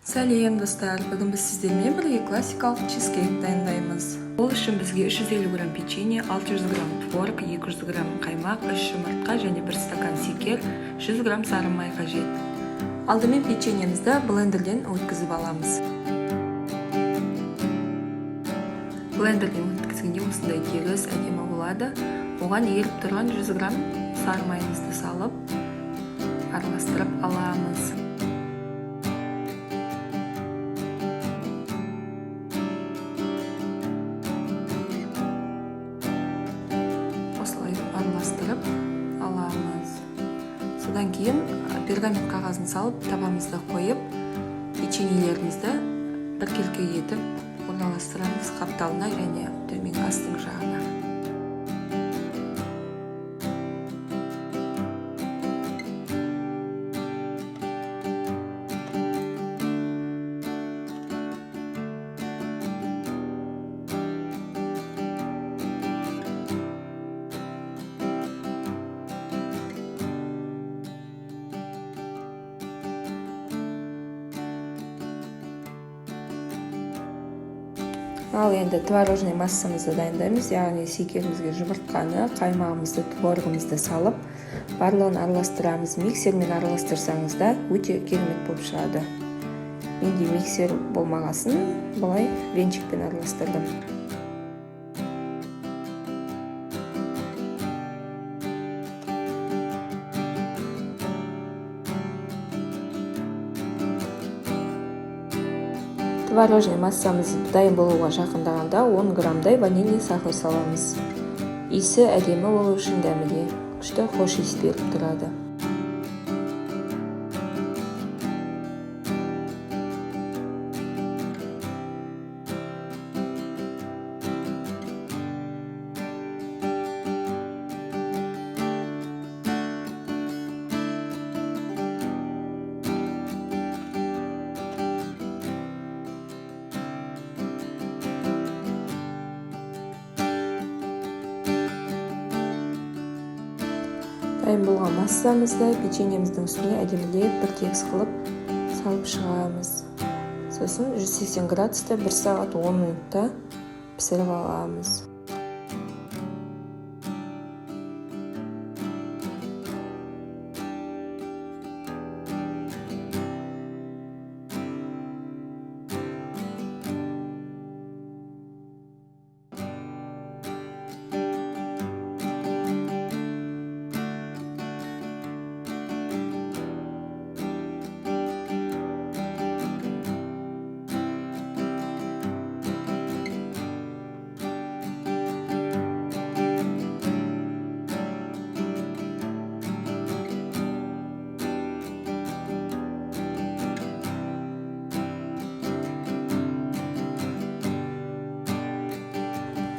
Сәлем, достар! Бүгін біз сіздермен бірге классикалық чизкейк дайындаймыз. Ол үшін бізге 350 грамм печенье, 600 грамм творог, 200 грамм қаймақ, 3 жұмыртқа және 1 стакан секер, 100 грамм сары май қажет. Алдымен печеньемізді блендерден өткізіп аламыз. Блендерден өткізгенде осындай тегіс, әдемі болады. Оған еріп тұрған 100 грамм сары майымызды салып, араластырып аламыз. Осылай араластырып аламыз. Содан кейін пергамент қағазын салып, табамызды қойып, печеньелерімізді біркелкі етіп орналастырамыз қапталына және төменгі астыңғы жағына. Ал енді творожный массамызды дайындаймыз, яғни секерімізге жұмыртқаны, қаймағымызды, творогымызды салып, барлығын араластырамыз. Миксермен араластырсаңыз да өте керемет болып шығады. Менде миксер болмағасын, былай венчикпен араластырдым. Творожный массамыз дайын болуға жақындағанда 10 граммдай ванильный сахар саламыз. Иісі әдемі болу үшін, дәмі де күшті хош иіс беріп тұрады. Дайын болған массамызды печеньеміздің үстіне әдемілеп бір тегіс қылып салып шығамыз. Сосын 180 градуста 1 сағат 10 минутта пісіріп аламыз.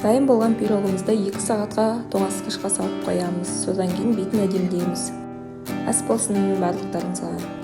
Дайын болған пирогымызды 2 сағатқа тоңазытқышқа салып қоямыз. Содан кейін бетін әдемілейміз. Ас болсын барлықтарыңызға!